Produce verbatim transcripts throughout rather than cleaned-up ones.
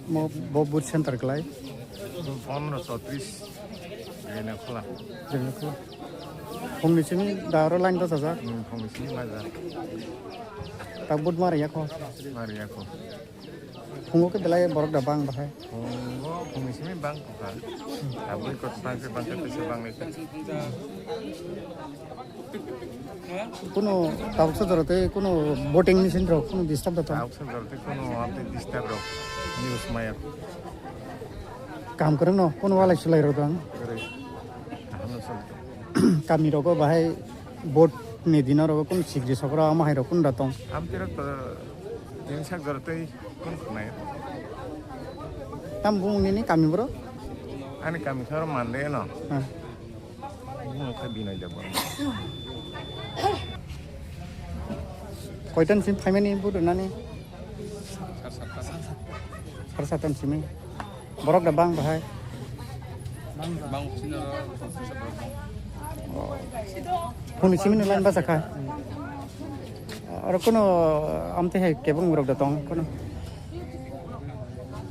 Mo bo booth center klai. Pondro chotris. Rene khula. Rene khula. Phungni simi da aro line bachajak. Hmm, phungni simi bachajak. Ta booth mari yakho. Mari yakho. Phungo khe belai borok da bang bahai. Phungo phungni simi bang kha. Tabuk kok bang khe bang khe tesa bang nai. Kuno tabuksa jora tei kuno voting machine rok kuno disturb da tong? Tabuksa jora tei kuno amtwi disturb rok news maya. Kam kwrwng no kuno walai sulai rok dang? Kwrwi. Ahano sal. Kami rogo bahai vote ni dino rogo kuno sikri sokra ama hai rok kuno da tong? Amtwi rok to tin sak jora tei kuno khwnai. Tam bumung nini kami boro? Ani kami soro mande no. Ha. Bumung khe Binoy Debbarma. Koitan sim phaimani budu nani? Sar satan simi. Borok da bang bahai. Bang sini ro. Phungni simi ni line bachakha. Aro kuno amtwi hai kebeng borok da tong kuno.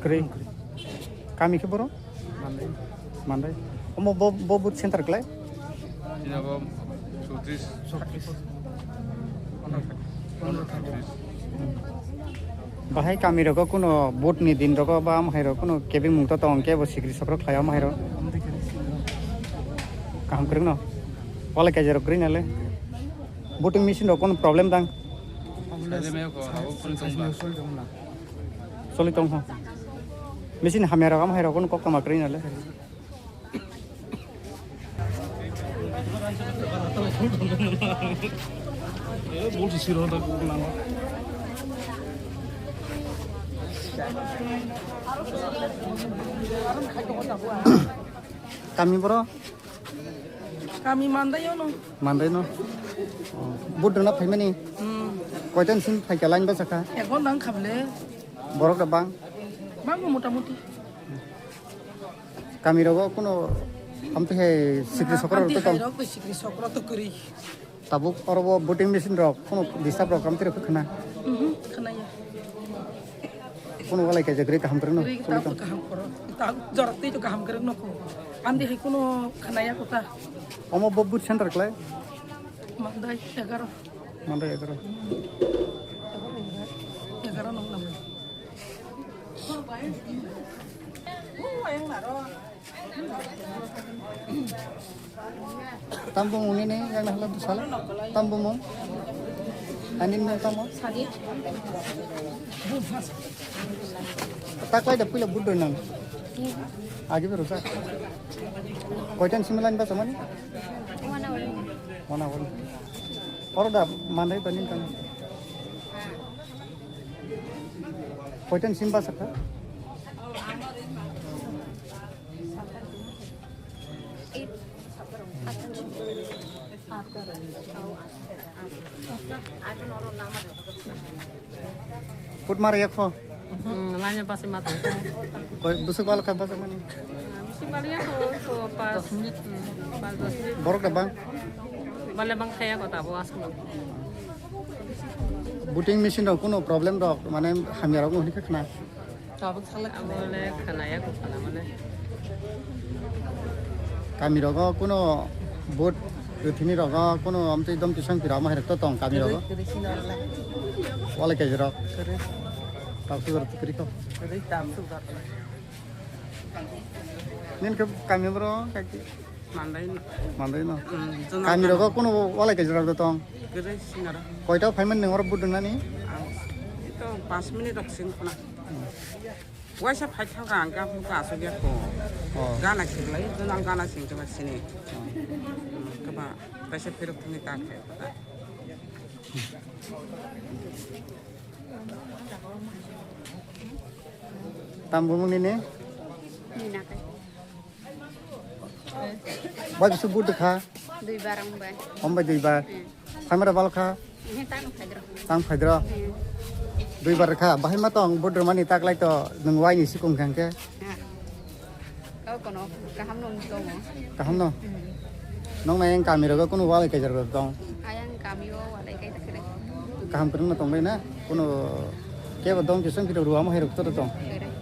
Kwrwi. Kami khe boro? Mandai. Mandai. Omo bo, bo booth center klai? Sini bo chowtris. Chowtris. Pondro chowtris. Bahai kami rogo kuno vote ni din rogo ba amhai rogo kuno kebeng mung to tong khe bo sikri sokro khlai amhai ro. Kaham kwrwng no. Walai kaisa rok kwrwi nale. Voting machine rok kuno problem dang? Choli tong ho. Machine hamya rok amhai rok kuno kok tama kwrwi nale. Kami boro? Kami Mandai ono. Mandai no? Oh, vote rwna phaimani? Hmm. Koitan sim phaikha line bachakha? Ek ghonta wngkha bwle. Borok da bang? Bang motamuti. Kami rogo kuno amtwi hai sikri sokro rok to tong? Amtwi hai rok sikri sokro to kwrwi. Tabuk oro bo voting machine rok kuno disturb rok amtwi rok khna? Mhm, khna ya. Kuno walai kaijak rwi kaham kwrwng no? Rwi tabuk kaham kwrwng. Tabuk jorok twi to kaham kwrwng no ko. Amtwi hai kuno khna ya kota. Omo bo booth center klai? Mandai egaro. Mandai egaro. Egaro nong nang. Tambung unini yang nahla tu sala. Tambung mo. Anin mo tamo. Taklai da puila buddo nang. Agi beru sa. Koitan similan ba samani? Mana wali. Mana wali. Oro da mandai banin kan. Koitan sim bachakha? Put mara yakho? Hmm, lanya pasi mata. Koi busuk bal kha bachakmani? Busuk bal yakho, so pas minute, hmm, pas dos minute. Borok da bang? Bale bang khaya kota bo askma. Voting machine rok kuno problem rok mane hamya rok hwnwi khe khna. Tabuk salak khna. Abo le khna ya ko khna mane. Kami rogo kuno vote rwthini rogo kuno amtwi dom tisang pira ma herek to tong kami rogo. Kwrwi, kwrwi sina rwla. Wale kejero. Kwrwi. Tabuk rok kwrwi ko. Kwrwi tabuk rok. Nin ke kami bro kaki. Mandai no. Mandai no. Hmm, jona Kami rogo kuno walai kaisa rok tong. Gede sinara. Koita phaiman neng oro budung nani? Ang ito pas minute rok sing kuna. Waisa phai thang ka ang ka muka aso dia ko. Oh. Gana sing lai, jona gana sing ka sini. Hmm, kaba kaisa phirok thani ta khe. Tam bumung nini? Nina kai. Bai bisu vote kha? Duibar ang bai. Om bai duibar. Hmm. Phaimara bal kha? Ehe, tang phaidro. Tang phaidro. Hmm. Duibar kha. Bahai ma tong vote rwmani taklai to nwng waini sikung khe hwnkhe? Ha. Kau kono kaham nung tongo. Kaham no? Hmm. Nong na yang kami rogo kunu walai kajar rok tong? Ayang kami o walai kai takre. Kaham kwrwng no tong bai na? Kunu kebo dong kisong kito ruwa mo hai rok to tong? Kere.